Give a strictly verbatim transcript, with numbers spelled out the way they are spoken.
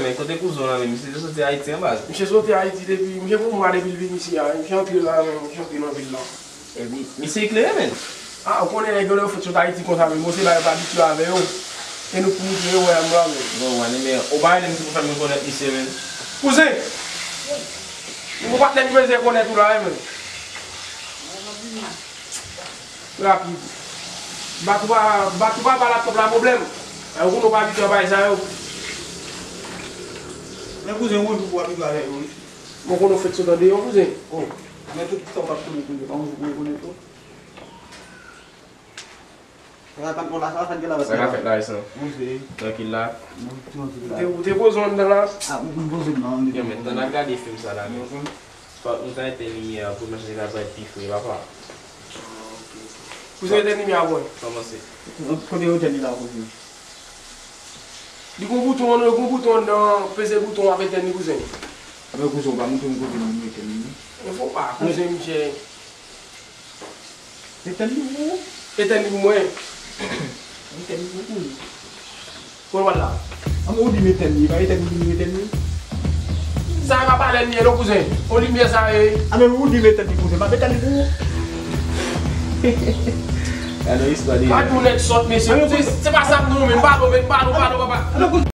Men kote kouzen w la menm? Misye te soti Ayiti an baz. Misye soti Ayiti depi, misye gon mwa depi l vin isi a. Misye antre la, men misye antre nan vil la. Epi, misye eklere, men. Ah, ou konnen nèg yo lè yo fèt sot Ayiti konsa, men bon, se bagay yo pa abitye avè yo. E nou pou moutre yo, wè, m la, men. Bon, wè, men, ou pa rele misye pou fè m rekonèt misye, men. Kouzen! Ou patnè m bezwen konèt ou la, men. Rapid. Bat ou pa, bat ou pa ba laptop la pwoblèm. Ou konnen w pa abitye a bagay sa yo. Men kouzen, ou menm pou abitye avè yo, wi. Mwen konnen w fèt sot andeyò, kouzen. Oh, men tout sa w t ap konnen, kouzen, pa yon jou pou rekonèt ou. Sa pa t bon la, sa, sa gen la, sa ka fèt la, sa. Kouzen. Trankil la. Ou te, ou te poze w anndan la? Ah, m, m poze m nan, anndan. Yo, men, tan n ap gade fim sa la, men. Fòk nou ta etèn limyè a pou machin sa parèt pi fre, papa. Kouzen, etèn limyè a, bòy. Kòmanse. Kote yo etèn li la, kouzen? Li gon bouton, li gon bouton anndan, peze bouton w ap etèn li, kouzen. Men kouzen, ou pa montre m kote moun yo etèn li, non? Men fò pa, kouzen, misye. Etèn li pou ou. Etèn li pou mwen. Etèn li pou ou. Bon, wala. Anben ou di m etèn li, pa etèn li, etèn li. Sa e pa pale limyè non, kouzen. O limyè sa e. Anben ou di m etèn li, kouzen, m ap etèn li pou ou. Gade yon istwa de. Gade yon nèg sòt, mesye. Se, se pa sa m non, men pale, men pale, pale, papa.